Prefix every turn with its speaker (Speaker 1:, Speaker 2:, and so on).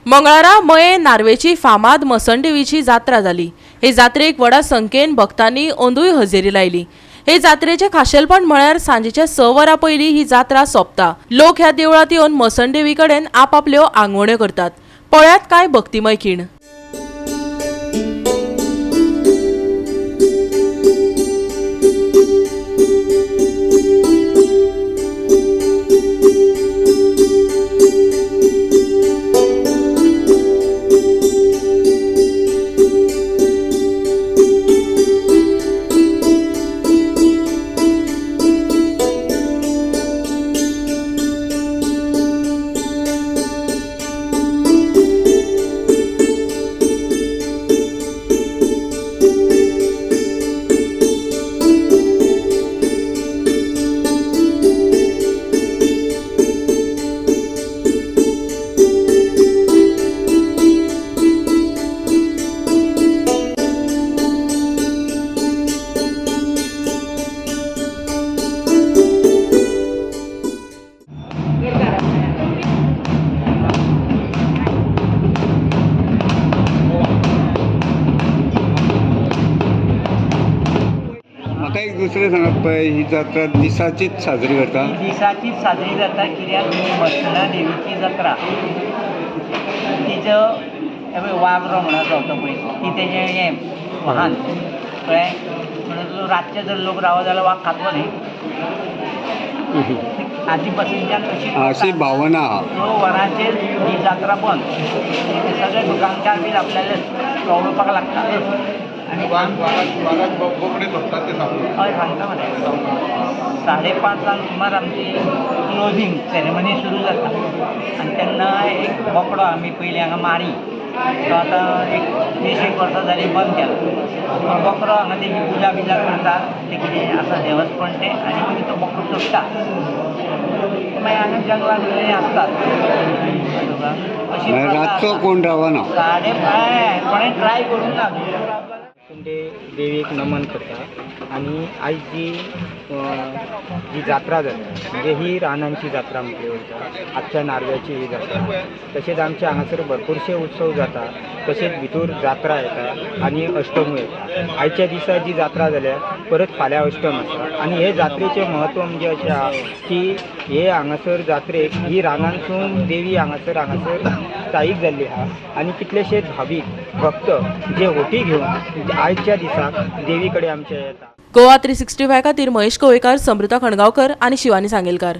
Speaker 1: मंगळारा मये नार्वेची फामाद मसणदेवीची जात्रा जाली. हे जात्रेक व्हडा संख्येन भक्तांनी अंदूय हजेरी लायली. हे जात्रेचें खाशेलपण म्हळ्यार सांजेच्या 6 वरां पयलीं ही जात्रा सोंपता. लोक ह्या देवळांत येवन मसणदेवी कडेन आपापल्यो आंगवण्यो करतात. पळयात कांय भक्तिमय खीण.
Speaker 2: म्हाका एक दुसरें सांगात पळय, ही जात्रा दिसाचीच साजरी करता?
Speaker 3: दिसाचीच साजरी जाता, कित्याक ही मसणा देवीची जात्रा. तिचो हे वागरो म्हणून चलता पळय, ती तेजें हें वाहन कळ्ळें. म्हणून रातचे जर लोक रावत जाल्यार वाग खातलो न्ही. आदी पासूनच्यान अशी
Speaker 2: अशी भावना आहा.
Speaker 3: 6 वरांचेर ही जात्रा बंद. सगळे दुकानकार बीन आपल्याले कळोवपाक लागता. आनी
Speaker 4: बोकडे सोडटात ते सांगता.
Speaker 3: हय सांगता मरे. 5:30 सुमार आमची क्लोजींग सेरेमनी सुरू जाता आनी तेन्ना एक बोकडो आमी पयलीं हांगा मारी, तो आतां एक 20 वर्सां जालीं बंद केला. तो बोकडो हांगा तेजी पुजा बिजा करता, तें कितें आसा देवस्पण तें, आनी मागीर तो बोकडो सोडटा. मागीर हांगा जंगलान बिंगलान आसतात अशी.
Speaker 2: रातचो कोण रावना.
Speaker 3: 5:30 कोणें ट्राय करूंक ना.
Speaker 5: ते देवीक नमन करता. आनी आयज जी जी जात्रा जाता म्हणजे ही रानांची जात्रा म्हटली वयता, आजच्या नार्व्याची ही जात्रा. तशेंच आमच्या हांगासर भरपूरशे उत्सव जाता. तशेंच भितर जात्रा येता आनी अष्टमी येता. आयच्या दिसा जी जात्रा जाल्या परत फाल्यां अष्टम आसा. आनी हे जात्रेचें म्हत्व म्हणजे अशें आहा की हे हांगासर जात्रेक ही रानांतसून देवी हांगासर स्थायीक जाल्ली आहा. आनी कितलेशेच भावीक भक्त जे होटी घेवन आयच्या दिसाक देवी कडेन आमचे येता.
Speaker 1: गोवा 365 खातीर महेश कोवेकार, समृता खणगांवकर आनी शिवानी सांगेलकार.